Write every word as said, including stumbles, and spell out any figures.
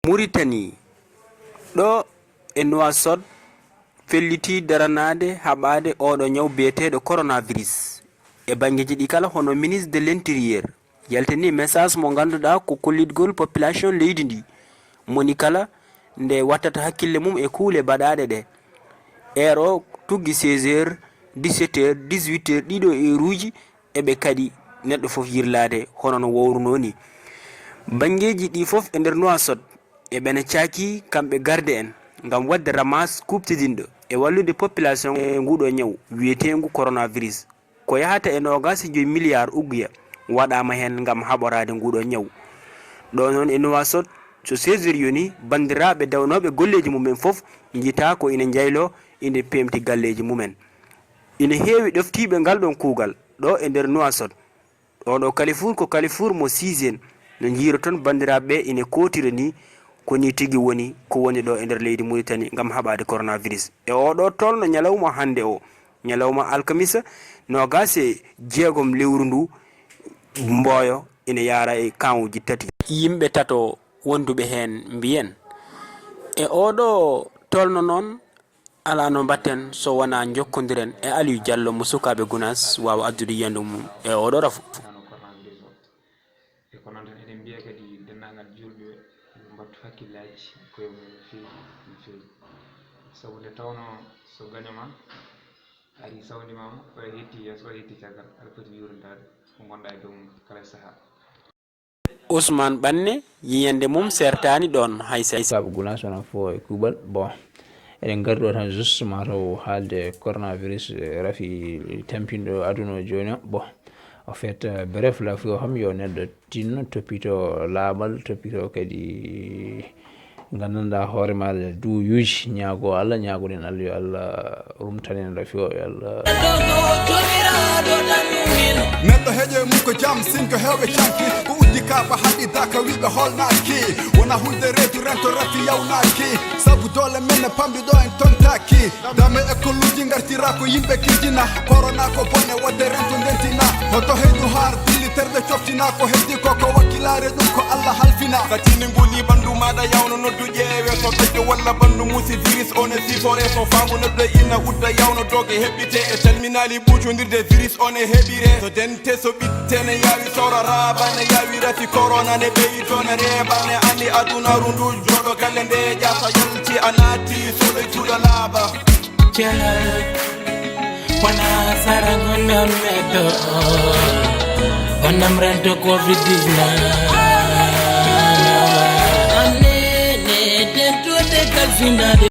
Muritani, ɗo e Nuwasot, felliti daranaade haɓaade oɗo ñaw biyeteeɗo coronavirus. E banngeeji ɗi kala, hono ministre de l'intérieur yaltini message mo ngannduɗaa ko kollitgol population leydi ndi, moni kala nde wattata hakkille mum e kuule baɗaaɗe ɗe. Heure o tuggi seize heures, dix-sept heures, dix-huit heures, ɗiɗo heure uji eɓe kaɗi neɗɗo fof yirlaade hono no wowrunoo ni. Banngeeji ɗi fof e nder Nuwasot eɓena caaki kamɓe garde en ngam waɗde ramas kuuɓtidinɗo e wallude population e nguɗo ñaw wiyeteengu coronavirus. Ko yahata e noogaas e joy miliyaar ugguya waɗaama heen ngam haɓoraade nguɗo ñaw. Ɗo noon e Nuwasot, so seize heures yoni, banndiraaɓe dawnooɓe golleeji mumen fof njitaa ko ina njayloo, ina peemti galleeji mumen. Ina heewi ɗoftiiɓe ngal ɗoon kuugal ɗo e nder Nuwasot. Oɗo Kalifuur ko Kalifuur mo Siiseen. No njiyroton banndiraaɓe ɓe ina kootira ni, ko ni tigi woni ko woni ɗo e nder leydi Muritani ngam haɓaade coronavirus. E oɗo tolno ñalawma hannde o, ñalawma alkamisa, noogaas e jeegom lewru ndu, Mbooyo ina yaara e kaawuji tati. Yimɓe tato wonduɓe heen mbiyen, e oɗo tolno noon, alaa no mbaɗten so wonaa njokkondiren e Aliou Diallo mo sukaaɓe Gunaas waawa addude yiyandu mum e oɗo rafu. Nano coronavirus o. E ko noon tan eɗen mbiya kadi denndaangal juulɓe yo mbattu hakkillaaji e koye mum no feewi, no feewi. Sabu nde tawnoo so gaño ma ari sawndi ma, o hetti yeeso, o hetti caggal, aɗa foti yuurnitaade ko ngonɗaa e dow mum kala e sahaa. Ousmane Ɓanne, yiyannde mum seertaani ɗoon hay seeɗa. Saabu Gunaas wonaa fof e kuuɓal. Bon, eɗen ngari ɗo tan juste mataw haalde coronavirus, eh, rafi tampinɗo aduna o jooni o. Bon, en fait, eh, bref, la fi o kam yo neɗɗo tinno toppito laaɓal, toppito kadi nganndanɗaa hoore maaɗa duuyuuji, ñaago Allah, ñaagoɗen Allah yo Allah rumtan en rafi o, yo Allah. Neɗɗo heƴe mum ko jam, sinko hewɓe canki. Ko uddi kaaba haɗi daka wiɓe holnaki. Wona hulde reedu rento rafi yawnaki. Sabu doole men ne pamɗi ɗo en tontaki. Dame e kolluji ngartira ko yimɓe kijjina. Korona ko bone wadde rento ndentina. Hoto heydu har dilli terɗe coftina. Ko heddi ko ko wakkilaare ɗum ko Allah halfina. Satini nguli ɓandu maɗa yawno noddu ƴeewe. So ɓedde walla ɓandu musi virus o ne sifore. So faamu neɗɗo ina udda yawno doge heɓɓite. E salminaali ɓuucundirde virus o ne heɓire. So dente so ɓitte ne yaawi soro raaba ne yaawi rafi korona ne ɓeyi to ne reeba ne ani adunaru ndu joɗo galle nde ƴaasa yalti a naati soɗo cuuɗo laaɓa. Cel wona sara gonɗam meɗɗo wonam rento covid dix-neuf. Annene tentude kalfinade.